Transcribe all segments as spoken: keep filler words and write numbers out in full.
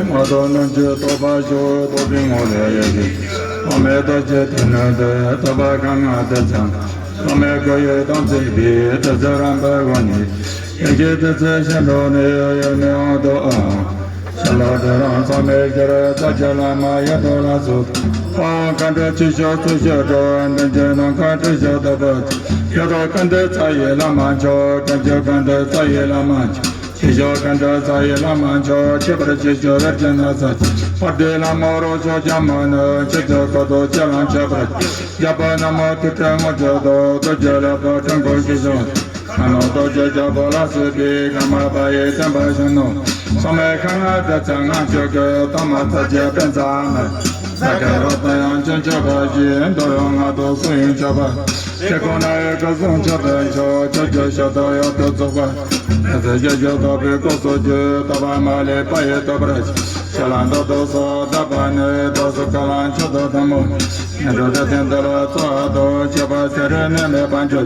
མ་ཐོབ་རྣམས་ཀྱི་རྟོགས་པ་ཤོག། རྟོགས་པའི་ངོ་ལས་ཡེ་ཤེས་དཔག་མེད་རྡོ་རྗེ་ཐོད་ནི་ཏེ། ཐོད་པ་ཁ་སྔ་ཏེ་ཚང་དཔག་མེད་སྐུ་ཡི་དོན་མཛད་པའི། ཏེ་ཚེ་རབས་པའི་སྒོ་ནས་ཡེ་ཤེས་ཏེ་ཚེ་ཤེས་འགྲོ་ནས་ཡོད་མེད་དབང་དུ་ཨང་། ཤ་ལ་དེ་རང་ཚང་མའི་ཕྱིར། རྩ་བརྒྱུད་བླ་མ་ཡི་དམ་ལ་སོགས། དཔའ་བོ་མཁའ་འགྲོ་ཆོས་སྐྱོང་ཚུལ་ཁྲིམས་སྒྲུབ། མདུན་གྱི་ནམ་མཁའ་སྤྲུལ་ཞིང་བསྟོད་པ། ཡེ་ཤེས་སྐུ་མདུན་རྩ་བའི་བླ་མ་མཆོག། བྱང་ཆུབ་སྐུ་མདུན་རྩ་བའི་བླ་མ་མཆོག། ཞི་ཁྲོ་སྐུ་མདུན་རྩ་བའི་བླ་མ་མཆོག། ཁྱད་པར་ཆེ་ཤོས་རིགས་ཀྱི་ན་ཚ། དཔལ་ལྡན་ལྷ་མོ་རང་བྱུང་རྒྱལ་མོ་ནི། ཆོས་ཀྱི་འཁོར་དང་ཆོས་ལ་མཆོད་པར། རྒྱལ་པོ་ན་མོ་ཐུགས་སྲས་དངོས་གྲུབ་ཏུ། རྡོ་རྗེ་ལེགས་པར་འཁྲུངས་སྐུ་ཞིག་བྱུང་། ལྷ་མོ་རྡོ་རྗེ་རྒྱལ་པོ་ལ་སོགས་པའི། ཀརྨ་པ་ཡི་བསྟན་པ་བཞིན་ནོ། སྲུང་མའི་ཁ་སྔ་ཏེ་ཚེ་སྔ་མཆོད་ཀྱི། གཏོར་མ་རྩ་བརྒྱད་པད་ཚལ་མ། ས་ག་རོ་ཏ་ཡང་ཅུང་མཆོད་པ་བཞིན། འདོད་ཡོན་ལྔ་དང་གསུང་ཡུམ་མཆོད་པ། དེ་ཁོ་ན་ཡི་སྐུ་གསུང་ཐུགས་ལྡན་མཆོག། ཕྱོགས་བཅུའི་ཞབས་ཏོག་ཡོངས་སུ་རྫོགས་པ། ཡེ་ཤེས་ཀྱི་རྟོགས་པའི་སྐུ་གསུང་ཆོས། རྟོགས་པ་མ་ལུས་པ་ཡི་རྟོགས་པར་བྱ། ཞལ་ལ་མདོ་སྡེ་སོགས་བཟླས་པ་ནི། རྟོགས་སུ་འཁོར་ལོ་མཆོད་དོ་ཐལ་མོ། ངན་འགྲོ་དེ་ཚེ་འདི་ལ་རྩོལ་བ་དང་། སྤྱོད་པ་ཚེ་རབས་ནད་མེད་པར་འགྲོ།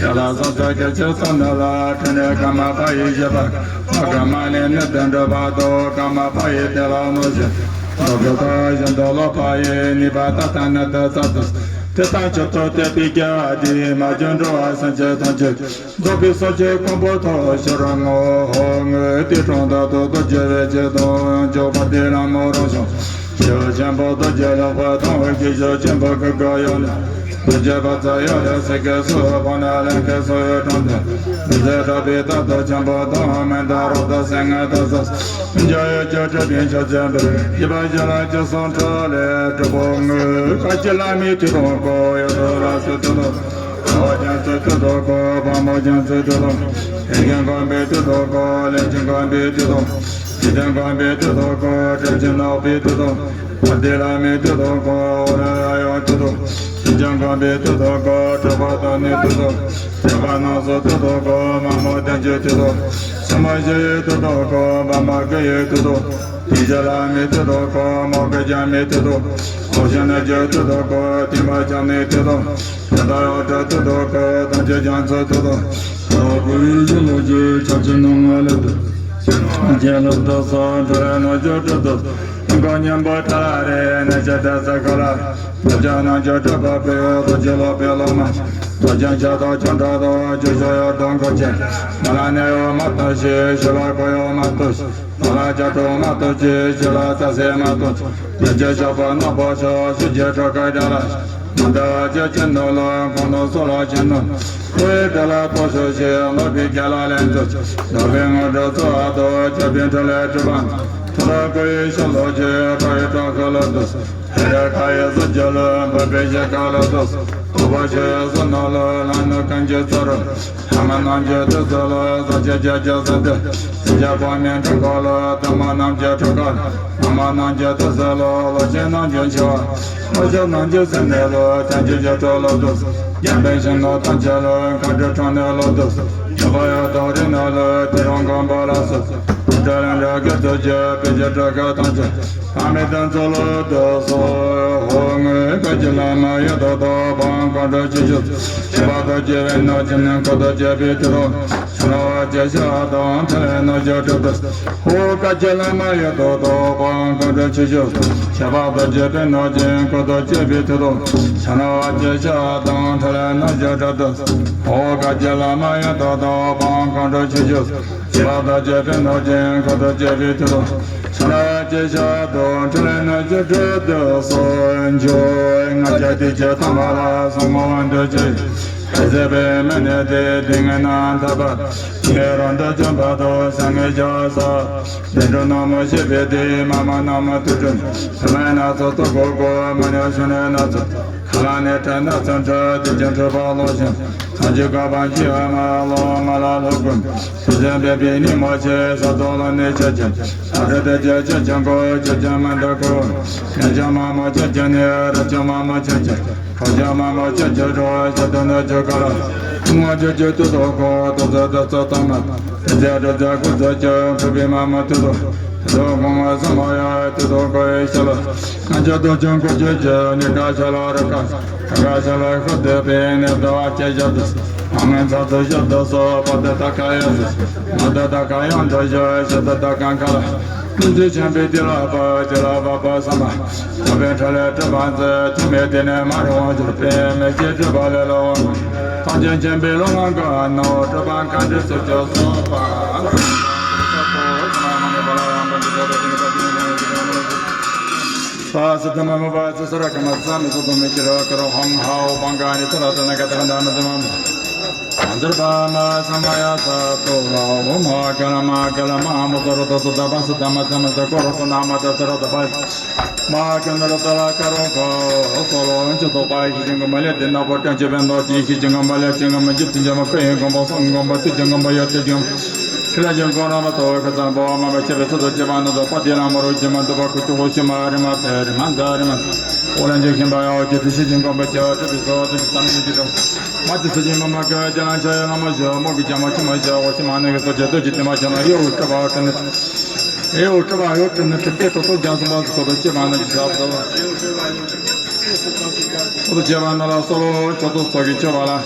ཞལ་ལ་སྲོག་གཅོད་སྐད་ཅིག་སོགས་ནད་ལ། ཕྲིན་ལས་ཀརྨ་པ་ཡི་བཞེད་པ། བ་ག་མ་ལས་ནད་དུ་འགྲོ་བ་དང་། ཀརྨ་པ་ཡི་དེ་ལ་གནོད་བྱེད། རྟོག་གེ་དག་བཞིན་དུ་ལོག་པ་ཡི། ནུས་པ་དག་དང་ནད་དུ་བསྲེག་ཏུ། དེ་དག་མཆོག་ཏུ་གཏད་པའི་དགེ་བ་འདིས། མ་གྱུར་འགྲོ་བ་སེམས་ཅན་ཐམས་ཅད། རྫོགས་པའི་སངས་རྒྱས་གོ་འཕང་ཐོབ་ཕྱིར་བསྔོ། ཧོ། ངས་དེ་དྲང་དག་ཏུ་རྡོ་རྗེ་འོད་ཀྱི་དོན། ཡོངས་གྱུར་དཔལ་ལྡན་ལྷ་མོ་རང་བྱུང་། ཞི་བ་ཆེན་པོ་རྡོ་རྗེ་ལེགས་པར་མཐོང་བའི་ཁྱད་ཆོས་ཆེན་པོ་ཀུན་དགའ་ཡང་ནི། རྡོ་རྗེ་དཔལ་བརྩེགས་གཡོ་ལས་སྲིད་ཀྱི་སོགས། འཕགས་ནས་ལེན་མཁན་སོགས་ཡོད་དྲང་དོན། མི་ཟད་གྲགས་པའི་རྟགས་དང་ཆེན་པོ་དང་། མན་དཱ་ར་དང་སེང་གེ་དང་ས། འཇའ་ཡོད་ཀྱི་སྤྲུལ་པའི་མཆོག་སྲེད་པའི། ཡིད་པ་བཞི་ལ་སྤྱི་གསུམ་ཕྲིན་ལས་སྒྲུབ་པོ་ངོས། བཀའ་བརྒྱད་བླ་མའི་མཐུ་དང་ཀུན། ཡུལ་དུ་ལ་སོགས་མཐུ་དང་། དཔའ་བོ་རྒྱ་མཚོའི་མཐུ་དང་ཀུན། དཔའ་མོ་རྒྱ་མཚོའི་མཐུ་དང་། ཡེ་ཤེས་འཁོར་བའི་མཐུ་དང་ཀུན། ལས་ཅན་འཁོར་བའི་མཐུ་དང་། འཇིག་རྟེན་འཁོར་བའི་མཐུ་དང་ཀུན། སྲས་ཀྱི་ནག་པོའི་མཐུ་དང་། དཔལ་ལྡན་བླ་མའི་མཐུ་དང་ཀུན། འོ་ར་ཡ་ཡང་མཐུ་དང་། ཞི་འཇམ་དགའ་བའི་མཐུ་དང་ཀུན། གྲགས་པ་དང་ནི་མཐུ་དང་། གྲགས་པ་རྣམ་གསུམ་མཐུ་དང་ཀུན། མ་མོ་བདེ་མཆོག་མཐུ་དང་། སྲུང་མ་བཞི་ཡི་མཐུ་དང་ཀུན། འབར་མ་སྐད་ཡི་མཐུ་དང་། ཐུགས་རྗེ་བླ་མའི་མཐུ་དང་ཀུན། མོའུ་འགལ་རྒྱ་མའི་མཐུ་དང་། འོ་ཞིང་རྣམས་ཀྱི་མཐུ་དང་ཀུན། མཐུན་པ་བྱམས་ནི་མཐུ་དང་། དེ་དག་ཡོངས་གྲོལ་མཐུ་དང་ཀུན། དམ་ཆོས་རྒྱ་མཚོའི་མཐུ་དང་། ཐུགས་ཀུན་ཡིད་བཞིན་ནོར་གྱི་ཕྱག་ཕྱི་ནང་ང་ལེགས་ཏུ། ཅན་ལ་བདག་སོགས་འཕྲིན་ལས་རྣམས་ཀྱི་གྲུབ་ཏུ། ཀུན་དགའ་སྙིང་པོ་ཐ་ལ་རེ་ནས་ཆེ་དེ་ས་ཁ་ལ། རྡོ་རྗེ་རྣམས་ཀྱི་སྤྲུལ་པ་པོས། རྡོ་རྗེ་སློབ་པའི་སློབ་མ། རྡོ་རྗེ་མཆོག་དང་ཆོ་འཕྲུལ་དང་། ཆོས་མཆོག་ཡང་དག་འཁོར་ཅན། མ་ལ་ནད་ཡོད་མ་ཐོབ་ཤིག་ཤི་བ་ཁོ་ཡོད་མ་ཐོབ་ཤིག་ནོར་ལ་རྒྱ་ཕྲུག་མ་ཐོབ་ཅིག་ཤི་ལ་རྩྭ་སེ་མ་ཐོབ་ཅིག་ལས་ཀྱི་ཞགས་པ་རྣམ་པར་ཤོག་ཤི་རྗེས་གྲོལ་ག་བདེ་ལ། མ་འདའ་བར་ཆད་ཅན་ནོར་ལ་འཁོར་ནོར་སྲོག་ལ་ཆད་ནོར། འཁོར་བའི་བདེ་ལ་རྟོགས་ཤོག་ཤིག་ལོག་པའི་རྒྱ་ལ་ལན་རྫོགས་ཤིག་ལོག་པའི་དངོས་གྲུབ་སྩོལ་བ་དང་། སྤྱོད་པའི་འཕྲིན་ལས་སྒྲུབ་པ་ནི། མཐོ་རིས་སྐུ་ཡི་ཤོ་ལོ་ཀ་ཡི་བྲག་ཤོད་ལ་འདུག་ཧེ་ར་ཀ་ཡི་གཟི་བརྗིད་ལ་འབུལ་བའི་ཞལ་དཀར་ལ་འདུག་ལྐུགས་པ་ཆུ་ཡི་བསོད་ནམས་ལ་ལྷ་ནི་ཀུན་གྱི་གཙོ་རུ། ལྷ་མོ་རྣམས་ཀྱི་ཐུགས་སྲས་ལ་ཟབ་ཆོས་རྒྱ་ཆེར་གསན་ཏེ། སེམས་ཅན་དཔག་མེད་འགྲོ་ཀུན་ལ་ལྟད་མོ་རྣམས་ཀྱི་འཕྲུལ་ཁ་ལ། ལྷ་མོ་རྣམས་ཀྱི་ཐུགས་སྲས་ལ་ལོ་ཆེན་རྣམས་ཀྱི་མཆེ་བ་ལ། ལོ་ཆེན་རྣམས་ཀྱི་སེམས་གནས་ལ་བྱང་ཆུབ་ཀྱི་གྲོགས་ལ་འདུག་རྒྱལ་པོའི་ཞིང་ནོར་ཐམས་ཅད་ལ་མཁའ་འགྲོའི་འཕྲིན་ལས་ལ་འདུག་འགྲོ་བ་ཡང་དག་རིགས་རྣམས་ལ་དེ་རིང་དགོངས་པ་ལ་སོགས། དྲིན་ལན་འཇལ་དགེ་ཚུལ་གྱི་དཔེ་ཆོས་སྤྲུལ་སྐུ་ཐམས་ཅད་ཨ་མི་དང་ཚོགས་ལ་བསྟོད་སོ། ཧོ། ངས་བཀའ་བརྒྱད་བླ་མ་ཡི་དམ་དང་། དཔལ་དབང་མཁའ་འགྲོ་ཆོས་སྐྱོང་། ཁྱད་པར་དུ་སྤྱོད་པའི་གནོད་སྦྱིན་འཁོར་དང་བཅས་པའི་མཐུ་དང་། ཕྱག་ན་བ་ཅན་ཞི་བ་དང་། འཕྲིན་ལས་རྣམས་ཀྱི་གྲུབ་ཏུ། ཧོ། བཀའ་བརྒྱད་བླ་མ་ཡི་དམ་དང་། དཔལ་དབང་མཁའ་འགྲོ་ཆོས་སྐྱོང་། ཁྱད་པར་དུ་སྤྱོད་པའི་གནོད་སྦྱིན་འཁོར་དང་བཅས་པའི་མཐུ་དང་། ཕྱག་ན་བ་ཅན་ཞི་བ་དང་། འཕྲིན་ལས་རྣམས་ཀྱི་གྲུབ་ཏུ། ཧོ། བཀའ་བརྒྱད་བླ་མ་ཡི་དམ་དང་། དཔལ་དབང་མཁའ་འགྲོ་ཆོས་སྐྱོང་། ཁྱད་པར་དུ་སྤྱོད་པའི་གནོད་སྦྱིན་འཁོར་དང་བཅས་པའི་མཐུ་དང་། ཕྱག་ན་བ་ཅན་ཞི་བ་དང་། འཕྲིན་ལས་རྣམས་ཀྱི་གྲུབ་ཏུ་གསོལ་འབྱོར། ང་བཅས་དུས་ཀྱི་ཐ་མ་ལ་བསམ་དགོངས་འདི་ཅི། ཟད་པའི་མི་ནི་སྟེ། སྡུག་བསྔལ་རྣམས་ཐར་པ། ངེས་རང་དུ་བྱོན་པ་དང་། སངས་རྒྱས་ཀྱི་ས། བདེ་འགྲོ་རྣམས་སྤྱད་པའི་དུས། མ་མོ་རྣམས་མཐུ་སྒྲུབ། སྲུང་མའི་སྣ་ཚོགས་སྟོབས་གོ་བགོ། མ་ཉམས་ཕྱི་སྣོད་སྣ་ཚོགས། ཁ་ལ་ནི་ཁྲག་སྣ་ཚོགས་འཁྲུ། དུས་ཀྱི་འཁྲུལ་པ་ལོག་ཤིང་། ཐམས་ཅད་བཀག་པ་མཆིས་པ་མ། ལོང་བ་མ་ལ་ལྷོ་ཀུན། དུས་གསུམ་པའི་ཉིན་མོ་ཆེ། ས་རྫོང་ལ་ནི་ཆོས་ཀྱི། ས་ཁྲ་དེ་ཅི་ཆོས་ཀྱི་འཁོར། ཆོས་ཀྱི་མན་ད་ཀུན། ཉ་ཆུང་མ་མོ་ཆོས་ཀྱི་ནི། ར་ཆུང་མ་མོ་ཆོས་ཀྱི། ཁྲོ་ཆུང་མ་མོ་ཆོས་ཀྱི་ཁྲོ། ཞབས་ཏོག་ནི་ཆོས་ཀྱི་ར། ང་ཆོས་ཀྱི་དུས་ཐོག་ཁོ། ཐོག་ཚོད་དུས་ཚོད་ཐོག་མ། དེ་ཚེ་དྲོ་ཚད་སྐུ་ཚོད་ཀྱི། འཁྲུག་པའི་མ་མོ་དུས་ཐོག་དུས་ཐོག་གོང་མ་སུ་མ་ཡ། དུས་ཐོག་ཁོ་ཡི་ཤ་ལ། ང་ཆོས་དུས་ཆུང་ཁོ་ཆོས་ཀྱི། ནི་ཀ་ཤ་ལ་ར་ཀ། ར་ཀ་ཤ་ལ་ཤོ་དེ་པའི་ནི་ཟླ་བ་ཆེ་ཞབས་ཏོག་མ་ངན་ཚ་དུ་ཞབས་ཏོག་སོ། པ་དེ་ད་ཀ་ཡ་སི། མ་དེ་ད་ཀ་ཡང་འགྲོ་ཞོ། ཞབས་ཏོག་ད་ཀ་ཁ་ལ། ཀུན་གྱི་བྱམས་པའི་བདེ་ལ་བབ་བདེ་ལ་བབ་པ་བསམ་པ། བྱམས་པའི་འཕྲིན་ལས་སྒྲིབ་པ་འཛིན། ཐུགས་མེད་དེ་ནས་མ་རིང་བར་གྱུར། པའི་མེ་ལྕེ་སྤྲུལ་པ་ལས་ལ་འོང་། ཐམས་ཅད་མཁྱེན་པའི་ཀླུ་ལྷ་འཁོར་ནང་སྤྲུལ་པ་མཁའ་འགྲོའི་ཚོགས་ཀྱིས་གསོལ་བ། ས་སི་ཏ་མ་མོ་པ་ཚེ་ས་ར་ཀ་མ་ས་མི་སོ་དོ་མི་ཅི་ར་ཀ་ར་ཧོང་ཧའོ་བང་ག་ནི་ཏ་ར་ཏ་ན་ག་ཏ་ག་ད་མ་ཛ་མ་མ། ཛར་བ་མ་ས་མ་ཡ་ས་ཏོ་ལ་འོ་མ་ག་ལ་མ་ག་ལ་མ་མོ་ཏོ་རོ་ཏོ་ཏོ་ད་བ་ས་ད་མ་ད་མ་ད་ཀོ་རོ་ཏོ་ན་མ་ད་ཏ་ར་ཏ་བ་མ་ག་ན་རོ་ཏ་ལ་ཀ་རོ་ཁ་སོ་ལོ་འཆི་ཏོ་པ་ཤི་ཅིང་ག་མ་ལེ་ཏེ་ན་པོ་ཏན་ཅེ་བན་དོ་ཅི་ཤི་ཅིང་ག་མ་ལེ་ཅིང་ག་མ་ཇི་ཏི་ཇ་མ་ཁ་ཡིན་གོམ་པ་སོང་གོམ་པ་ཏི་ཅང་གོམ་པ་ཡ་ཏི་ཅང་ཁྱི་ལ་ཅང་གོ་ར་མ་ཏོ་ཁ་ཙམ་པོ་མ་མ་ཆེ་བེ་ཚོ་ཏོ་ཅེ་བ་ན་ཏོ་པ་ཏི་ལ་མ་རོ་ཅེ་མ་ཏོ་པ་ཁུ་ཅུ་ཧོ་ཤི་མ་རི་མ་ཕེ་རི་མ་ཛ་རི་མ་ཨོ་ལན་ཇེ་ཁྱིམ་པ་ཡ་ཨོ་ཅེ་ཏི་ཤི་ཅིང་གོམ་པ་ཅ་ཏི་པི་སོ་ཏི་ཙམ་ནི་ཅི་རུ། མ་ཏི་སུ་ཅི་མ་མ་ག་ཅ་ལ་ཆ་ཡ་ལ་མ་ཞོ་མོ་གི་ཅ་མ་ཆི་མ་ཞོ་ཨོ་ཤི་མ་ནི་གི་སོ་ཅེ་ཏོ་ཅི་ཏི་མ་ཅ་ན་ཡ་ཨུ་ཀ་བ་ཏི་ནི། ཨེ་འོ་ཀྲ་བ་ཡོ་ཏྲི་ནི་ཏྲི་ཏེ་ཏོ་ཏོ་རྒྱ་སུ་མ་སུ་ཁོ་ཏོ་ཅེ་བ་ན་ཅི་ཤ་ཏོ། ཁོ་ཏོ་ཅེ་བ་ན་ལ་སོ་ལོ་ཅོ་ཏོ་སོ་གི་ཅེ་བ་ལ།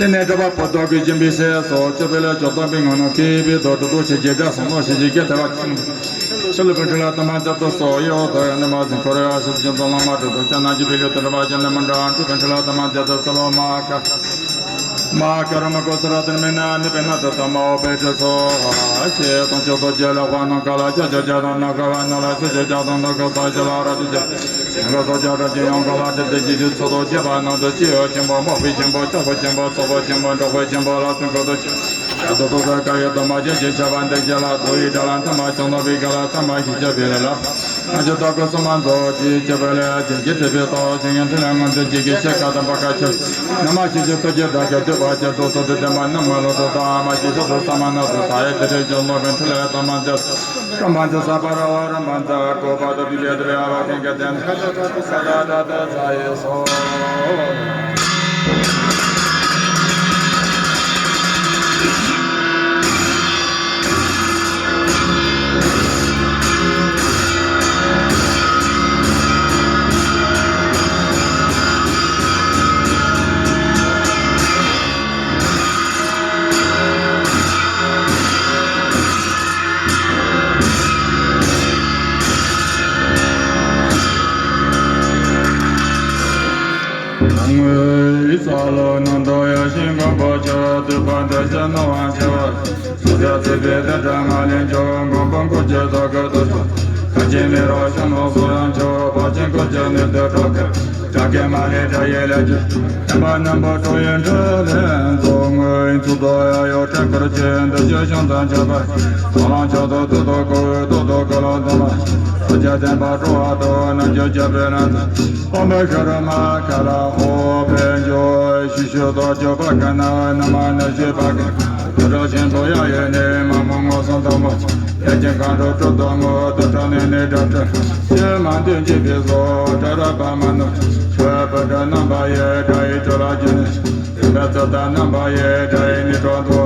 ཏེ་ནེ་ཀྲ་བ་པོ་ཏོ་གི་ཅིམ་པི་སེ་སོ་ཅེ་བེ་ལེ་ཅོ་ཏོ་པི་ངོ་ནོ་ཀི་པི་ཏོ་ཏོ་ཏོ་ཆེ་ཅེ་རྒྱ་སོ་ནོ་ཤེ་ཅེ་ཀེ་ཐེ་བ་ཅི་ནོ། ཤ་ལུ་པི་ཏྲི་ལ་ཏ་མ་ཛ་ཏོ་སོ་ཡོ་ཏོ་ཡ་ནི་མ་ཟིན་ཁོ་རེ་ཡ་སི་ཅི་ཏོ་ལ་མ་ཏོ་ཏོ་ཅ་ན་ཅི་པི་ལུ་ཏི་ར་བ་ཅ་ན་མ་འདྲ་ཨན་ཏུ་པི་ཏྲི་ལ་ཏ་མ་ཛ་ཏོ་སོ་ལོ་མ་ཀ། མ་ཀ་ར་མ་ཀོ་ས་ར་ཏི་མི་ན་ནི་པེ་ན་ཏི་ཏ་མ་འོ་པེ་ཏི་སོ། ཨ་ཅེ་དང་ཅོ་ཏོ་ཇེ་ལ་ཧོ་ནང་ཀ་ལ་ཅ་ཅ་ཅ་དང་ན་ཀ་བ་ན་ལ་ཅ་ཅ་ཅ་དང་ན་ཀ་ས་ཅ་ལ་ར་ཅ་ཅ། ཡང་ཀ་ས་ཅ་ར་ཅ་ཡང་ཀ་ལ་ཏི་ཏི་ཅི་ཅི་ཚོ་ཏོ་ཅེ་བ་ན་ཏི་ཅི་ཡོ་ཆེན་པོ་མོ་པི་ཆེན་པོ་ཅོ་པོ་ཆེན་པོ་ཚོ་པོ་ཆེན་པོ་འགྲོ་པོ་ཆེན་པོ་ལ་སུན་ཀོ་ཏོ་ཅི། ཏོ་ཏོ་ས་ཀ་ཡོ་ཏ་མ་ཅེ་ཅེ་ཆ་བ་འདེགས་ཅེ་ལ་དོ་ཡི་ཏ་ལ་ཐ་མ་ཅང་ཏོ་པི་ཀ་ལ་ཐ་མ་ཤི་ཅེ་བེ་ལེ་ལ། ང་ཅག་ལྟ་སྐོར་སོ་མ་མཛོ་ཅི་སྐྱེ་བ་ལས་ཅི་སྐྱེ་བྲི་བའི་ཐོག་ཅི་ཡང་འཕྲིན་ལས་མངོན་མཐོ་ཅི་གི་ཤེས་ཁ་དམ་པ་ཁ་ཆེ་ན་མ་ཤི་ཅི་ཐུགས་རྗེ་དགྲ་བཅོམ་སྡུད་པ་ཅི་ཐུགས་སུ་དུ་ལྡན་པ་རྣམས་ལོ་ཐོག་དང་མ་ཅི་ཤོ་སུ་ས་མ་ན་སུ་ད་ཡེ་དེ་རེ་ཅོ་ལོ་བན་འཕྲིན་ལས་དམ་མ་མཛད་སྐམ་མ་མཛད་ས་པ་ར་བ་ར་མ་མཛད་གོ་པ་དུ་བི་བེ་དུ་བེ་ཨ་བ་ཁེང་ག་དན་ཁ་ཆ་ཁ་ཏུ་ས་ད་ད་ད་ས་ཡེ་སོ། ངོས་ས་ལོ་ནང་དུ་ཡ་ཤིང་གང་པོ་ཆ་དུ་པ་འདི་ཕྱི་ནོ་བ་ཆེ་བ། སུ་ཇ་ཚེ་བའི་དེ་འདྲ་མ་ལེན་ཆོག་མགོན་པོ་འཁོར་གྱི་ཐོག་གི་དུ་ཆོག་ཁ་ཆེ་མེ་རོ་ཤང་ནོ་སོ་ཡང་ཆོག་པ་ཆེན་འཁོར་གྱི་ནི་དུ་གྲོགས་ཀྱི་དྲག་གི་མ་ལེ་དྲ་ཡེ་ལེ་ཅི། བསྟན་པ་རྣམ་པ་སྤྲོ་ཡི་འཕྲིན་ལས་རྫོགས། དངོས་ཡིན་ཚུལ་དུ་ཡ་ཡོ་བྲན་དཀར་གྱི་འདི་ཞེས་ཤིང་དང་ཆ་པ། ཐོ་ལང་ཆ་དོ་དུ་དོ་ཀོ་དོ་དོ་ཀ་ལོ་དུ་མ། ཨོ་ཇ་བསྟན་པ་སྤྲོ་བ་དོ་རྣམས་ཀྱི་རྒྱལ་པོའི་རྣམ་ཐར། ཨོ་མ་ཤ་ར་མ་ཁ་ལ་ཧོ་བན་ཇོ་ཤི་ཤོ་དོ་ཇོ་པ་ཀ་ན་ན་མ་ན་ཤི་པ་ཀ་ན། དུ་དྲག་ཆེན་པོ་ཡ་ཡོད་ནས་མ་མོ་ངོ་སོང་དོ་མོ། ཡ་ཅན་གང་དྲོ་དྲོ་དོ་མོ་དུ་དྲག་ནས་ནས་དྲག་དྲག་ཤེས་མ་འདོན་གྱི་བི་སོ་དྲ་ར་པ་མ་ནུ། ཆོས་པ་དྲ་རྣམ་པ་ཡི་དྲ་ཡི་དྲ་ལ་ཇུ་ནི། རིམ་པ་ཚོ་དང་རྣམ་པ་ཡི་དྲ་ཡི་ནི་དྲོ་འདུ།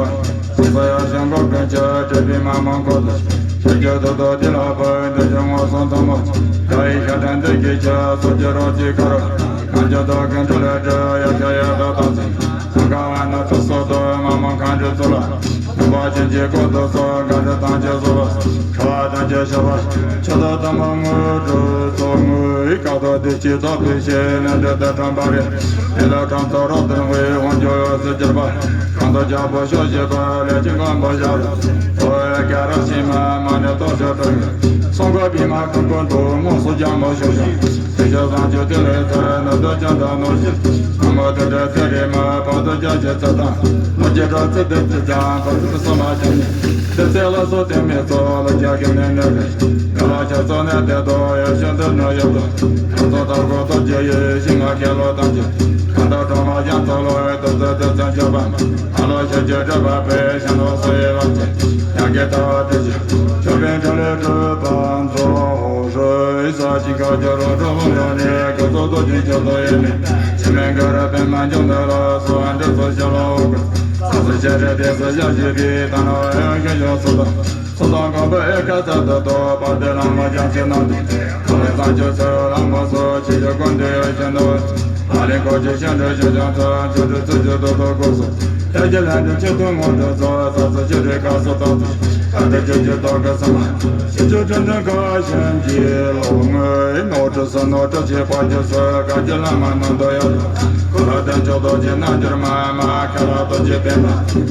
སོ་ཡ་ཤང་གོ་ཀུན་ཆ་དྲ་བི་མ་མོ་ཁོ་དུ། ཆོས་ཀྱི་དོ་དོ་དི་ལ་པ་འདི་ཅུང་ངོ་སོང་དོ་མོ། དྲ་ཡི་ཤ་དྲ་འདི་གི་ཆ་སོ་ཅི་རོ་ཅི་ཀ་ར། གང་ཅི་དོ་ཀུན་དྲ་ལ་དྲ་ཡ་ཤ་ཡ་དོ་དོ་ཚི། སང་ཀ་བ་ན་ཚོ་སོ་དོ་མ་མོ་གང་དྲ་ཚོ་ལ། ནམ་པ་ཅན་གྱི་སྐོར་དུ་སོགས་གང་དྲ་དང་ཅི་སོ་ལ། ཁྲ་དང་ཅི་ཤ་བ། ཆ་དོ་དམ་པ་དངོས་གྲུབ་ཚོགས། དངོས་ཡི་ཀ་དོ་བདེ་སྐྱིད་རྟོགས་པའི་ཞལ་ནས་འདྲི་དང་དྲངས་པ་རེད། དེ་ལ་གྲངས་ཚོ་རོ་དུར་བའི་དབང་འབྱོར་ཡོངས་སུ་གྱུར་པ། གང་དུ་རྒྱལ་པོ་ཤོག་བཞི་པ་ལས་ཀྱི་མགོན་པོ་ཞབས། ཐོ་ཡ་སྐད་རག་ཤིང་མ་མ་ནས་ཏོག་ཤོག་ཏུ། སྲུང་འཁོར་བི་མ་ཁང་ཀུན་ཏུ་དངོས་སུ་རྒྱལ་མོ་བཞུགས་ཤིང་། དེ་ཕྱིར་བཟང་སྤྱོད་དེ་ལས་ཚེ་ནུབ་ཏུ་ཀྱང་དག་ནོ་ཞིང་། ན་མོ་དེ་འདྲ་ཚེ་རིང་མ་བར་དུ་རྒྱལ་བྱེད་ཚུལ་དང་། ལོ་བརྒྱ་གྲགས་ཚེ་དེ་ཚེ་ཀྱང་བར་དུ་སོ་མ་བྱུང་ནས། དེ་ཚེ་ལ་སོགས་དེ་མི་ཚོགས་ལ་རྒྱ་གི་ནས་ནས་རེ། ག་ལ་ཆ་སོགས་ནས་དེ་དོ་ཡ་ཤོད་འདི་ནི་ཡོད་དོ། ཁམས་སོགས་དར་གོ་ཐོབ་རྒྱུ་ཡི་ཞིང་ང་ཁེ་ལོ་དང་གཅིག་གང་དག་གྲོག་མ་ཡང་ཚོགས་ལོ་ཡི་དོ་ཚེ་དེ་ཚེ་འཇོག་པ། ཨ་ལོ་ཤེས་ཀྱི་སྒྲུབ་པ་པའི་ཞིང་ལོ་སོ་ཡི་བ་ཅན། ཡང་གི་ལྟ་བ་དེ་བཞིན་ཆོས་པའི་འཕྲིན་ལས་སྒྲུབ་པ་མཛོད། ཧོ་ཧྲི་ས་ཅི་ག་ཇོ་རོ་ཏྲོ་ལོ་ཡོ་ནི་ཀ་ཙོ་ཏོ་ཅི་ཅོ་ཏོ་ཡེ་མི། ཆི་མེ་ག་ར་པེ་མ་འཇོ་ནི་ལ་སོ་ཨན་ཏི་སོ་ཤ་ལ་ཨོ་ཀ། ས་སུ་ཤ་རེ་ཏེ་སུ་ཤ་ཞི་བི་ད་ན་ཡ་ཤ་ཡོ་སུ་ཏོ། སུ་ཏོ་གོ་བེ་ཀ་ས་ཏོ་ཏོ་པ་ཏེ་ལ་མ་ཅང་ཅི་ན་ཏི། ཁ་ལ་ས་ཅོ་སུ་ལ་མ་སོ་ཅི་ཅོ་ཀོན་ཏེ་ཡ་ཤ་ནོ། ཨ་ལེ་ཀོ་ཅི་ཤ་འདྲ་ཤ་ཅང་ཚ་ཅོ་ཏི་ཙི་ཅོ་ཏོ་ཏོ་ཀོ་སུ། ལྷ་ཀྱི་ལྷ་འདྲེན་ཆེད་དུ་ངོ་སྤྲོད་མཛད། ས་སོ་ཆུ་རེ་ཁ་སོ་དང་དུ། ཁ་དྲི་ཆུ་ཆུ་དོག་གི་སེམས་མ། ཤི་ཆུ་ཁྲི་འདྲེན་ཁ་ཞན་གྱི་ལོ། ངོ་ནོར་ཁྲི་སུ་ནོར་ཁྲི་ཆེ་བ་རྒྱུ་སུ། བཀའ་བརྒྱུད་བླ་མ་རྣམས་དང་ཡང་། ཁོ་ལ་བསྟེན་མཆོག་རྡོ་རྗེ་རྣལ་འབྱོར་མ། མ་ཁ་ལ་རྡོ་རྗེ་པདྨ།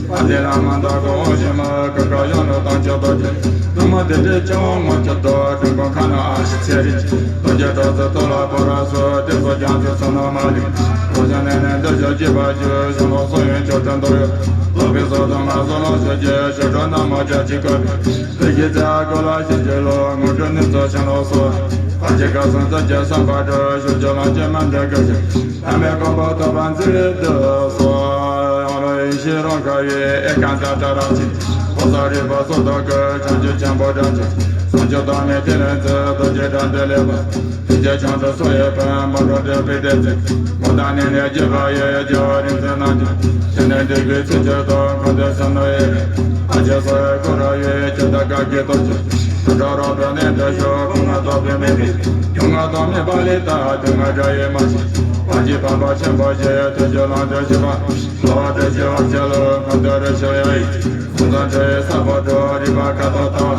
པ་ཏི་བླ་མ་དང་གོ་འོག་ཞི་མ། ཀུན་དགའ་གཞོན་ནུ་དང་ཆོས་རྡོ་རྗེ། ནུབ་མོ་དེ་འདྲའི་ཆུ་བོ་ངོ་མཆོག་ཏུ། ཀུན་ཀུན་ཁ་ན་ཨ་ཤི་ཚེ་རིང་། རྡོ་རྗེ་གྲགས་སུ་ཐུགས་ལ་བོ་ར་སུ། དེ་སོགས་རྒྱ་མཚོའི་ཚོགས་རྣམས་མ་ལུས། ཁོ་ཞིང་ནས་ནས་འདི་ཞོ་སྐྱེས་པ་བཞུགས། ཞིང་ལོ་སོ་ཡོན་ཆོ་འཕྲུལ་འདོད་ཡོད། ལོ་པའི་སོ་དང་མ་སོ་ལོ་ཞོ་སྐྱེས། ཞོ་དྲོ་ན་མོ་རྒྱ་ཆེ་ཀོ་བའི། དེ་ཞིག་ཚེ་ཨ་ཀོ་ལ་ཞིག་ཅེ་ལོ། ངོ་སྤྲོད་ནི་ཚོ་ཞིང་ལོ་སོ། ཨ་ཅེ་ཀ་སང་ཚ་ཅེ་སང་པ་དྲོ། ཞོ་སྐྱེས་ལང་ཅེ་མ་འདི་ཀ་ཞིག་ཨ་མའི་གོ་པ་ཐོབ་པ་མཛེས་སྡུག་སོགས། ཡང་ལོ་ཡེ་ཤེས་རང་ཁ་བའི་ཨེ་ཀ་ཛ་ཏྲ་ར་ཅི། ཕོ་སོགས་རིག་པ་སོགས་དག་གི་བྱང་ཆུབ་ཆེན་པོ་སྒྲ་ཆེ། བྱང་ཆུབ་ཐོགས་མེད་ཐིག་ལེ་མཛོད། རྡོ་རྗེ་སྒྲ་འདི་ལེགས་པར། ཐུགས་རྗེ་བྱང་ཆུབ་སོགས་ཡོད་པའི། འབུམ་འགྲོ་འདྲེན་པའི་སྡེ་ཚན། མོ་དང་ནི་ནས་བརྒྱུད་པ་ཡི། རྒྱལ་བ་རིག་འཛིན་རྣམས་ཀྱང་། ཞལ་ནས་འདུས་པའི་ཚིག་གཅིག་ཏུ། འཁོར་འདས་སུ་ནི་ཡེ་རེ། ཨ་ཅེ་སོགས་ཡི་སྐུ་ར་ཡོད། ཇི་ལྟར་བཀའ་བརྒྱུད་རྡོ་རྗེ། དུར་ཁྲོད་རོལ་པའི་གནས་འདིར་བཞུགས། སྐུ་ལྔ་རྫོགས་པའི་མེ་ཏོག་ཡིན། ཡུམ་ལྔ་ཐོགས་མེད་པ་ལས་དག་ཏུ། ང་འདྲ་ཡི་མ་ཤི་བ་གྱི་འཕགས་པ་ཆེན་པོ་ཞིག་ཐུགས་རྒྱུད་ལམ་དུ་ཞུགས་པ། འགྲོ་བ་སྒྲོལ་བྱེད་བར་ཆད་ལ། འཁོར་འདས་རི་ཤོད་ཡ་ཡི། ཀུན་བཟང་ཁྲོ་བོའི་ས་བོན་དྲུག་རིག་པ་ཁ་དོག་ལྟ་བ།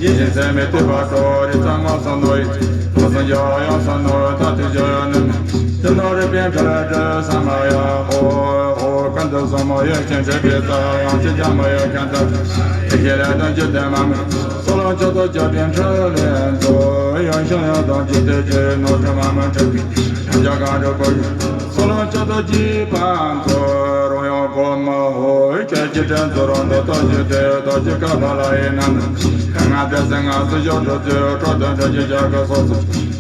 ཡིད་བཞིན་ཚད་མེད་བསྟོད་པ་དྲུག་རིག་རྩལ་མངོན་སུམ་ནོར་བུའི། ལོ་གསུམ་རྒྱལ་བ་ཡང་གསུམ་ནོར་བུ། མཐར་ཐུག་སྤྱོད་ཡུལ་ནི་མེད། ཀུན་ནོར་རིག་པའི་འཕྲུལ་སྒྲུབ་ས་མ་ཡ། ཧོ་ཧོ་ཀུན་ཏུ་བཟང་མོ་ཡིད་བཞིན་འཕྲུལ་པའི་རྩལ། ཡང་ཅིག་རྒྱལ་མོ་ཡི་ཁ་མཐའ། ཡེ་ཤེས་ལས་དོན་བཅུད་ལྡན་མ་མོའི། སོ་ལོ་མཆོག་ཏུ་གྱུར་པའི་འཕྲིན་ལས་མཛོད། ཡང་ཞིང་ཡང་དང་ཇི་སྟེ་ཇི། ནོར་ཁྲི་མ་མོའི་འཕྲུལ་གྱིས། ཡང་ཀྱང་གང་རུ་བོར་ཡོད། སོ་ལོ་མཆོག་ཏུ་གྱུར་པ་མཛོད། རོལ་དབྱངས་སྒོ་མོ་ཧོ། ཁྱོད་ཀྱི་དྲིན་གཟོ་རོ་འདི་ལྟར་བཞུགས་ཏེ། རྡོ་རྗེ་ཀ་པཱ་ལ་ཡི་ནང་ན། ང་དེ་སྲིད་ངང་ཚུལ་བཞག་འགྲོ་ཚུལ། འཕྲོ་དང་འཕྲོད་ཀྱི་ཞག་གི་སོ་སོ།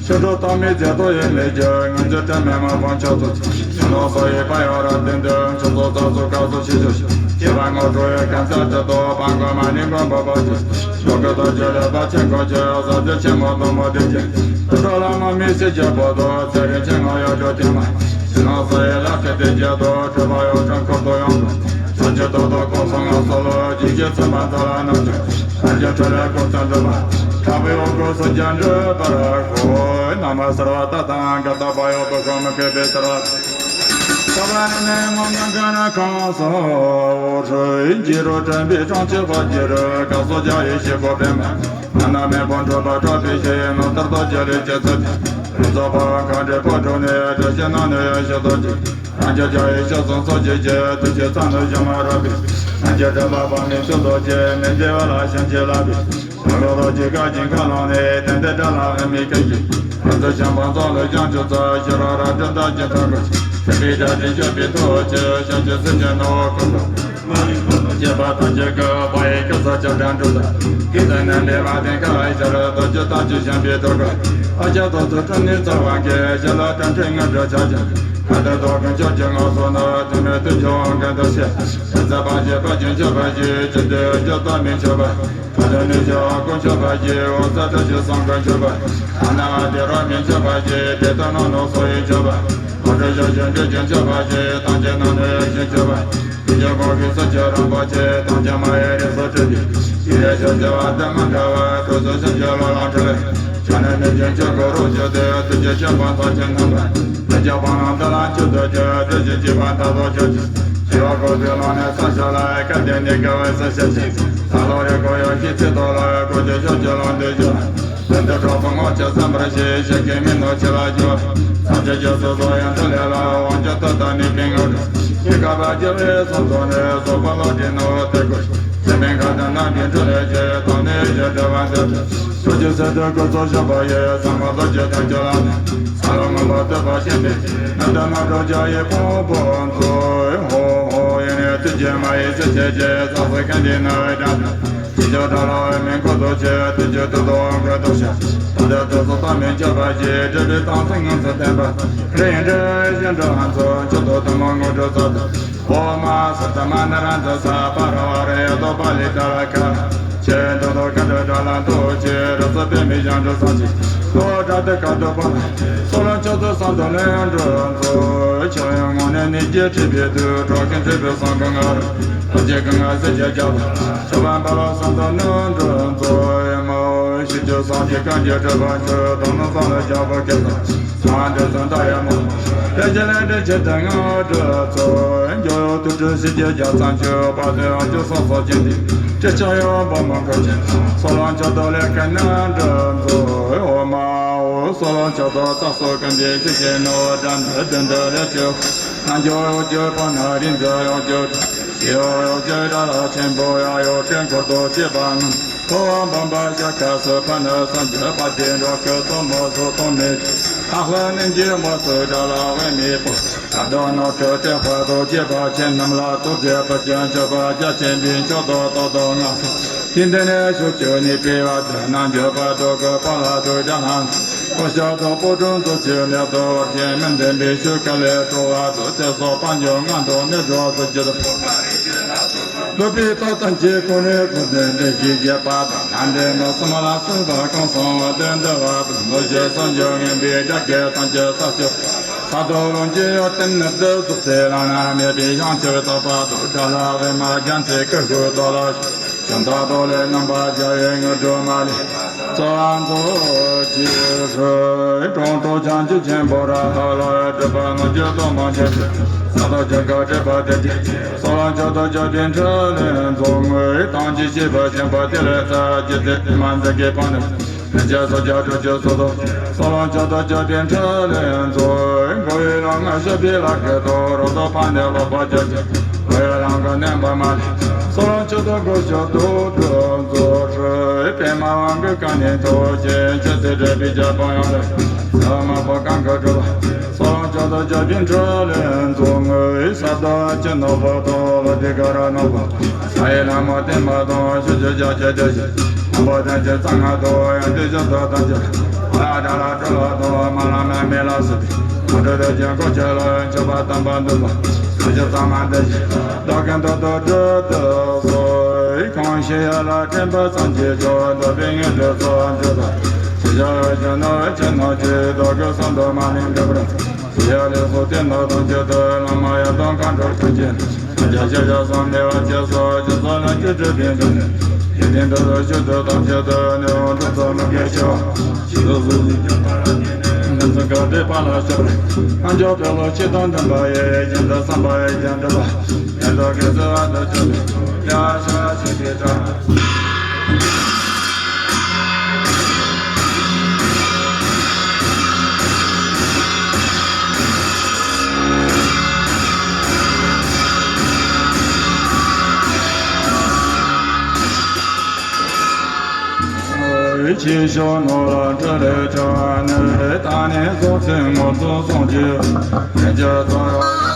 ཕྱི་དྲོ་ཐོག་མའི་རྫས་ཐོག་ཡིན་མེད་ཀྱི། ངང་ཚུལ་དྲན་མེད་མ་སྤང་ཆོག་ཚུལ། ཞིང་ལོ་སོ་ཡི་པ་ཡོ་ར་སྟེང་དུ། ཆུ་སོ་རྩྭ་སོ་སྐར་སོ་ཤི་ཤོ་ཤི། སྐྱེས་པ་ངོ་སྤྲོ་བའི་གང་ཟག་སྤྱི་ཏོ། པང་གོ་མ་ནི་མགོན་པོ་པ་ཅི། ཞོགས་ཀྱི་རྡོ་རྗེ་ལས་པ་ཆེན་ཁོ་ཆེ། ཟ་ཟི་ཆེན་མོ་དོ་མོ་དེ་ཆེ། དུར་ཁྲོད་ལ་མོ་མི་སྲིད་ཀྱི་པོ་ཏོ། ཚེ་རིང་ཆེན་ངོ་ཡོད་འགྲོ་དེ་མ། ཞིང་ལོ་སོ་ཡི་ལ་ཁེ་དེ་རྒྱལ་དོ། གྲོད་པ་ཡོ་ཁྲང་ཁོར་དོ་ཡོང་དོ། ཚོན་གྱི་དོ་དོ་ཁོ་སོ་ང་སོ་ལོ། ཇི་གི་ཚེ་མ་ད་ལ་ནམ་ཅི། ཨ་ཇོ་ཁྲོད་ལ་ཀོ་ཚ་འགྲོ་མ། ཁྲ་བའི་འོག་གོ་སོ་རྒྱ་འགྲོ་པར་ཤོག་ན་མ་སར་བ་ཏ་ཐང་ག་ཏ་པ་ཡོ་པ་ཤོ་མ་ཁེ་པེ་སར་བ། ས་བ་ནི་ནི་མོ་མ་ག་ན་ཁང་སོ། འོ་ཧྲུ་ཡིན་གྱི་རོ་དྲན་པའི་གྲོང་ཁྱེར་པ་གྱི་རུ། ཀ་སོ་རྒྱ་ཡི་ཤི་གོ་པེ་མ། ན་ན་མེ་པོ་འཕྲོད་པ་འཕྲོད་པའི་ཤེས་ཡོན་ནོ་ལྟར་དོ་རྒྱ་རི་ཅེ་ཚུ་དེ། རུ་ཚོ་པ་ཁ་འདྲེ་པོ་འགྲོ་ནས་བཀྲ་ཤིས་ནང་ནས་ཡོད་ཤོད་དོ་ཅི། རང་རྒྱལ་རྒྱ་ཡི་ཤོད་སོང་སོ་ཅི་ཅི། དུ་ཅི་ཚ་ནུ་ཞི་མ་ར་པི། རང་རྒྱལ་དྲན་པ་པ་མི་ཚུ་དོ་ཅི། མི་འདི་བ་ལ་ཤན་ཅི་ལ་པི། ལོ་ལོ་ཅི་ཀ་ཅིང་ཁ་ལོང་ནས་བསྟན་ཏེ་དགྲ་ལ་ཨ་མི་ཀ་ཅི། ང་ཚོ་ཞང་པང་ཚོ་ལ་ཅང་ཆུ་ཚ་ཤི་ར་ར་དྲན་ད་ཅི་ཐ་ག་ཅི། དེ་པི་དྲ་ཅི་ཤོད་པི་ཐོ་ཅི། ཤ་ཅི་སི་ཅི་ནོ་ཀུན་ཏུ། མ་ཡི་ཀུན་ཏུ་སྐྱེས་པ་ཐམས་ཅད་ཀྱི། ཕ་ཡི་སྐུ་ཚ་ཅི་དྲན་དྲུག་ད། ཀི་ཙ་ནན་ལེ་བ་དེ་ཀ་ཨི་ཤ་ར་དོ་ཅི་ད་ཅི་ཞན་པི་ཐོ་ག་ཨ་ཅག་ཐོ་ཚུ་ཁྲ་ནི་ཚ་བ་གེ་ཤ་ལ་དྲན་ཁྲི་ང་འདྲ་ཆ་ཅན། ང་དེ་ཐོ་གི་ཆོ་ཅི་ང་སོ་ན་དེ་མེ་དེ་ཆོ་གན་དུ་ཤེ། ཨ་ཚ་པ་ཅི་པ་ཅི་ཆོ་པ་ཅི་ཅི་དེ་ཅི་ད་མི་ཆོ་པ། ཨ་ཅག་ནི་ཅི་ཨ་ཀུན་ཆོ་པ་ཅི། འོ་ས་ཏ་ཅི་སང་ཀུན་ཆོ་པ། ཨ་ན་ཨ་དེ་ར་མི་ཆོ་པ་ཅི། དེ་ད་ནོ་ནོ་སོ་ཡི་ཆོ་པ། ཨ་ཏ་ཅི་ཅི་འདི་ཅི་ཆོ་པ་ཅི། ཏང་ཅི་ན་ནོ་ཡ་ཅི་ཆོ་པ། དེ་ཅི་གོ་གི་ས་ཅི་རང་པ་ཅི། ཏང་ཅི་མ་ཡ་རི་སོ་ཅི་དེ། ཡི་རེ་ཅི་ཅི་བ་དེ་མ་འདྲ་བ། ཁོ་ཚོ་ཅི་ཅི་ལོ་ལ་ཁྲི་ལེ། ཅི་ནི་ནི་ཅི་ཅི་གོ་རོ་ཅི་དེ། དེ་ཅི་ཅི་པ་ས་ཅི་ན་པ། དེ་ཅི་པ་ན་ད་ལ་ཅི་དེ་ཅི། དེ་ཅི་ཅི་པ་ད་དོ་ཅི་ཅི། ཅི་བ་གོ་དེ་ལོ་ནས་ས་ཤ་ལ་ཀ་དེ་ནི་ཀ་བའི་ས་ཤ་ཅི། ས་ལོ་རེ་གོ་ཡོ་ཤི་ཚི་དོ་ལ་གོ་ཅི་ཤོ་ཅི་ལོ་འདི་ཅི། དོན་དུ་གྲོགས་པོ་ངོ་ཆེ་བསམ་པར་བྱེད། གཞན་གྱི་མི་ནོར་ཆེ་ལ་འགྱུར། སངས་རྒྱས་རྒྱ་མཚོ་སོགས་ཡང་དུ་ལས་ལ། དབང་ཆེན་ཐོབ་དང་ནི་ཕན་ངོ་། ཡི་ག་པ་རྒྱལ་བའི་སོང་དོ་ནས། སོགས་པ་ལོ་དྲི་ནོ་དེ་ཀུ། དེ་མིན་ཁ་དན་རྣམས་ཀྱི་འཕྲོ་ལས་བྱེད། དོན་ནི་ཡོད་བྱེད་འབྲེལ་བ་འདི། སོ་ཅི་སེ་དོ་ཀུ་ཚོ་ཞོགས་པ་ཡི། ཚང་མ་ལོ་ཅི་དང་ཁྱོད་ལ་ནི། ས་ལོ་ངོ་ལོ་སྟོད་པ་ཤེས་པས། ནམ་དུ་ནམ་འགྲོ་རྒྱ་ཡི་ཕུང་པོ་མཚོ། ཧོ་ཧོ་ཡིན་ནས་དུས་ཀྱི་མ་ཡི་ཚེ་ཆེ་ཆེ། ས་སོ་ཁན་དི་ན་བའི་དྲན། དེ་ཕྱོགས་དགྲ་ལ་བའི་མིང་ཁོ་ཐོ་ཆེ། དེ་ཕྱོགས་དུ་དོ་འགོད་དོ་ཤ། ད་ལྟ་དུ་སོ་ཏ་མིན་ཆོད་པ་ཞེས། འབྲེལ་བའི་དང་ཚིག་ངང་ཚུལ་བསྟན་པ། རེ་ཡིན་འདྲ་གཞན་འདྲ་ཧན་ཚོ་མཆོད་དོ་དུ་མ་ངོ་སྤྲོད་ཚ་དུ། འོ་མ་ས་ཏ་མ་ན་ར་འཛི་ས་པ་ར་བ་རེ་དོ་པ་ལི་ཏ་ལ་ཁ། ཆེ་འདོད་དོ་ཁ་འདོད་དགྲ་ལ་འདོད་ཆེ། ར་ས་པའི་མི་གཞན་འདྲ་ས་ཆེ། ལོ་དགྲ་དེ་ཀ་དོ་པ། སོ་ལོ་མཆོག་ཏུ་གསང་དུ་ལེན་འགྲོ་མཛོད། ཆོས་ཡོན་ངོ་ནས་ནི་རྒྱས་ཁྲིད་པའི་དུས། གྲོགས་ཀྱི་འདྲེས་པའི་གསང་གི་ང་རུ། ཨ་ཅེ་གི་ང་ཟེར་རྒྱ་རྒྱ་བ། ཆོས་པ་འབར་བ་གསང་དུ་ནོན་འགྲོ་མཛོད། མ་འོ་ ཞུ་རྒྱུ་སངས་རྒྱས་བཀའ་འགྱུར་གྲུབ་པ་ཆོས་དང་ནི་བསམ་ལ་རྒྱ་བོད་སྐད་དང་། ལྷ་འདྲེ་ཚུ་མཐའ་ཡས་མ། ལས་ཀྱི་ལས་འདྲེན་ཆེ་དང་སྔགས་འདྲེ་ཚོ། འགྱུར་བའི་དུར་ཁྲོད་ཞི་རྒྱས་རྒྱ་མཚོ་མཆོད་པ་དེ་ཡང་རྒྱུ་སོགས་སོགས་ཀྱི་འདི། ཅི་ཆ་ཡོད་པ་མང་ཁ་ཅན། སོ་ལོ་མཆོད་དོ་ལས་ཀ་ནང་འདྲེན་མཛོད། འོ་མ་འོ། སོ་ལོ་མཆོད་དོ་རྩ་སོགས་ཀུན་འདི་ཆུ་ཆེན་ནོར་བུ་འདྲ་འདི་བདུན་འདི་ལས་ཆེ། རྣལ་འབྱོར་གཡོ་སྒྱུ་ཕ་ན་རིག་འཛིན་གཡོ་སྒྱུ། ཞི་གཡོ་གཡོ་སྒྱུ་དགྲ་ལྷ་ཆེན་པོ་ཡ་གཡོ་སྒྲོན་འཁོར་དང་བཅས་པ་རྣམས། འཁོར་བ་འབུམ་པ་ཞལ་དཀར་སུ་ཕ་ནི་སངས་རྒྱས་པ་དེ་འགྲོ་ཀུན་ཐོབ་མོ་སུ་ཐོབ་མེད། ལྷ་ལྷ་ནི་འགྱེད་མ་སུ་དགྲ་ལྷ་དབེན་མེད་པ། ད་དུང་ནོར་ཁྲི་ཏྲེ་ཧོར་དང་བཅས་པ་ཆེ་རྣམས་ལ་ཐུགས་རྗེ་བུ་ཆེན་མཆོད་པ་རྒྱ་ཆེན་པོའི་མཆོག་ཏུ་ཏོག་ཏོ་ང་སོ། དེ་འདི་ནས་ཕྱོགས་བཅུ་ནས་སྤེལ་བ་དེ་རྣལ་འབྱོར་པ་དུ་གུ་པ་ལ་དུ་དགྲ་ལྷ། ཀོ་ཤ་དུ་པོ་ཀྲུང་དུ་ཆུ་ལེགས་དུ་བར་ཆད་མི་ལྡན་པའི་ཆོས་སྐལ་ལས་གྲོལ་བ་དུ་ཚེ་སྲོག་པ་འཇོམས་ལྔ་འགྲོ་ནད་གྲོགས་སུ་འགྱུར། ལུས་པའི་རྟགས་ཐམས་ཅད་ཀུན་ནས་ཀུན་ལྡན་འདྲེན་བྱེད་བྱེད་པ་དང་ལྷ་འདྲེ་མི་གསུམ་ལ་གསོན་པ་གང་གསང་བ་དོན་འདུལ་བ་དང་ལོ་རྒྱུས་སུ་འཇུག་ངན་པའི་དགྲ་བགེགས་ཐམས་ཅད་ས་ཆུ། ས་རྡོ་རླུང་གི་གཡོ་ལྡན་ནི་བདུད་རྫོགས་ཚེ་བླ་ན་མེད་པའི་བྱང་ཆུབ་རྟོགས་པ་དང་དགྲ་ལྷ་ཝེར་མ་རྒྱལ་མཚན་ཀུ་ཤུ་རྡོ་ལ་ཞོན་ད་རྡོ་ལས་རྣམ་པ་རྒྱལ་བའི་དངོས་གྲུབ་མ་ལུས་རྩ་བ་མཛོད་ཅིག་ཧྲུལ། གྲོང་གྲོགས་བྱང་ཆུབ་ཆེན་པོ་ར་ཧ་ལ་སྒྲུབ་པ་ནོར་གྱི་དོ་མ་ཆེ་ས་རྡོ་རྒྱ་གར་སྒྲུབ་པ་དེ་དེ་སོ་ལ་མཆོག་ཏུ་གྱུར་པའི་འཕྲིན་ལས་མཛོད། དངོས་དང་ཅི་ཤེས་པ་ཆེན་པོ་དེ་ལས་ས་ཇི་ཏེ་མ་འཛིན་གྱི་ཕ་ནི། ལྷན་སྐྱེས་སོ་བརྒྱད་དྲུག་ཅུ་སོ་དོ། སོ་ལོ་མཆོག་ཏུ་གྱུར་པའི་འཕྲིན་ལས་མཛོད། འགོ་བའི་ལམ་ལྔ་ཞི་བའི་ལྷ་སྐུ་དང་རོལ་དུ་ཕ་ནས་ལོག་པ་བརྒྱད་ཅུ། འགོ་བའི་ལམ་གྱི་གནོན་པ་མ་ལུས། སོ་ལོ་མཆོག་ཏུ་སྒོ་ཕྱོགས་དུ་སྒྲུབ་མཛོད། ཧྲུལ། པདྨ་དབང་གི་བཀའ་ནི་ཐོས་ཅིང་ཆོས་ཚུལ་སྒྲུབ་པའི་རྒྱལ་པོ་ཡང་རུ། ས་མ་པོ་གང་གི་གྲུབ་པ། སོ་ལོ་མཆོག་ཏུ་གྱུར་པའི་འཕྲིན་ལས་མཛོད། ས་རྡོ་རྗེ་ནོར་བུ་དང་ལོ་དེ་ག་ར་ནོར་བུ། ས་ཡི་ལྷ་མོ་བརྟན་པ་དང་ཆུ་ཆུ་རྒྱ་ཆེ་དེ་བཞིན། དང་པོ་དོན་གྱི་གསང་སྔགས་དང་ཡང་དེ་བཞིན་དུ་དམ་ཆོས། ལ་དགྲ་ལ་གྲོལ་བ་དང་མ་ལ་མེ་མེ་ལ་སྲིད་པའི། མ་གྲོལ་དོན་གྱི་འཁོར་ཆོས་ལ་མཆོད་པ་དམ་པ་འདུན་པ། ས་ཆུ་ཚང་མ་དེ་བཞིན་བདག་གིས་མདུན་དུ་སྒྲུབ་ཏུ་གསོལ། གང་ཞིག་ཡར་ལ་དྲན་པ་ཙམ་གྱིས་ཆོག་འདོད་པའི་དངོས་གྲུབ་སྩོལ་བར་མཛད་དོ། ཞེས་བྱ་བའི་ཕྱིར་ན་ཕྱིར་ན་ཆོས་བདག་གི་གསང་དུ་མ་ལུས་འགྲུབ་པར། ཡ་ལས་སོ་སྟེ་ནག་དང་བཅས་ཏེ་བླ་མ་ཡང་དག་མཁའ་འགྲོ་ཀུན་གྱི། ཡ་ཤ་ཡ་སོགས་མེད་པ་བཅས་སོ་ཅི་སོགས་ལ་ཅི་སྒྲུབ་པའི་འདུན། ཡིད་བརྟན་དུ་ལ་ཤུལ་དུ་ཐམས་ཅད་དུ་ནི་འོང་གྲུབ་ཚོགས་མི་དགེ་བྱེ་བ། ཞི་ལུ་གཟུགས་ནི་འཇོམས་པ་ལ་ཉེ་ནས་འདུན་ཚོགས་ག་དེ་ཕ་ལ་ཤོར། རྣལ་འབྱོར་པའི་བློ་ཆེ་དང་ལྡན་པ་ཡི། རྒྱུན་དུ་བསམ་པ་ཡི་རྒྱན་འགྲུབ་པ། ཡ་དོ་གེ་སི་བ་དུ་ཅོ་ཡ་ཤ་ཤི་དེ་དྲ། ཆེ་ཤོས་ནོར་ལ་འཕྲུལ་ལས་བྱ་བ་ནི། ད་ནི་སོ་སོའི་ངོ་ཚོ་སོང་རྒྱུ་ཡིན་རྒྱུ་ཚོ།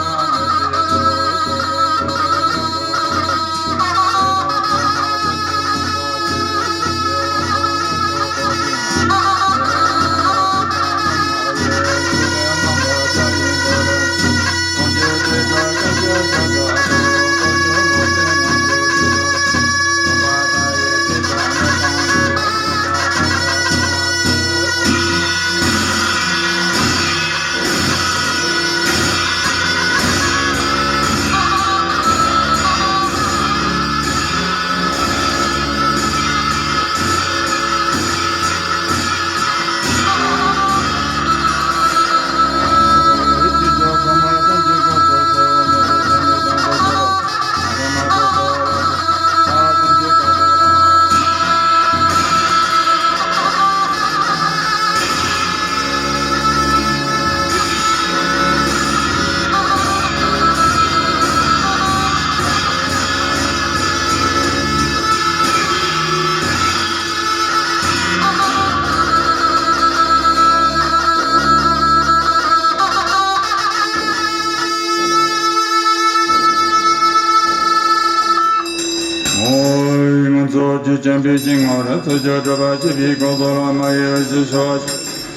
ང་ཚོ་རྒྱུད་ཆེན་པོའི་ཞིང་ངོ་ར་ཚུལ་འཆོས་གྲུབ་པ་ཞི་བའི་གོ་སོ་ལ་མ་ཡི་ར་ཞི་ཤོ།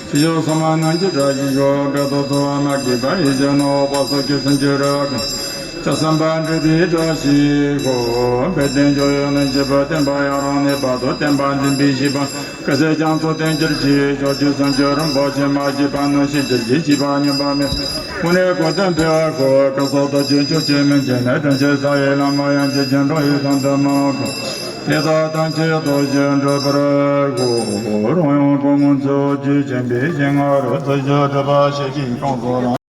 ཞི་ཤོ་སོ་མ་ནང་གི་བཀྲ་ཤིས་ཤོ་བེ་དོ་ཚོ་བ་མ་གི་བ་ཡི་ཇ་ནོ་བ་སོ་ཀི་སུན་ཅུ་ར་བ་ཀ་ཅ་སམ་པ་འདྲེ་བི་བཀྲ་ཤིས་ཤོ། བེ་ཏན་ཇོ་ཡོ་ནི་ཞི་བ་བསྟན་པ་ཡང་རང་ནི་བ་དོ་བསྟན་པ་འཛིན་པའི་ཞི་བ་ཀ་སེ་ཅང་ཚོ་བསྟན་འགྱུར་གྱི་ཞོ་ཅུ་སུན་ཅུ་རིན་པོ་ཆེ་མ་ཞི་བ་ནི་ཤི་འགྱུར་གྱི་ཞི་བ་ཉམས་པ་མེད། ཀུན་ནས་གོ་དོན་འཕེལ་བར་ཤོག་ཀ་སོགས་དང་རྒྱུན་སྐྱོང་བྱེད་མིན་བྱེད་ནས་དྲིན་ཆེན་ས་ཡི་བླ་མ་ཡང་རྗེ་ཅན་འགྲོ་ཡི་དང་དུ་མ་འོང་ཁོ། དེ་དག་ཐམས་ཅད་རྡོ་རྗེ་འགྲུབ་པར་ཤོག་རང་ཡང་ཕོ་མོ་ཚོགས་ཀྱིས་བྱིན་པའི་ཞིང་ང་རོ་རྩི་ཤིང་གྲུབ་པ་ཞིག་གིས་ཁོང་ཚོ་རང་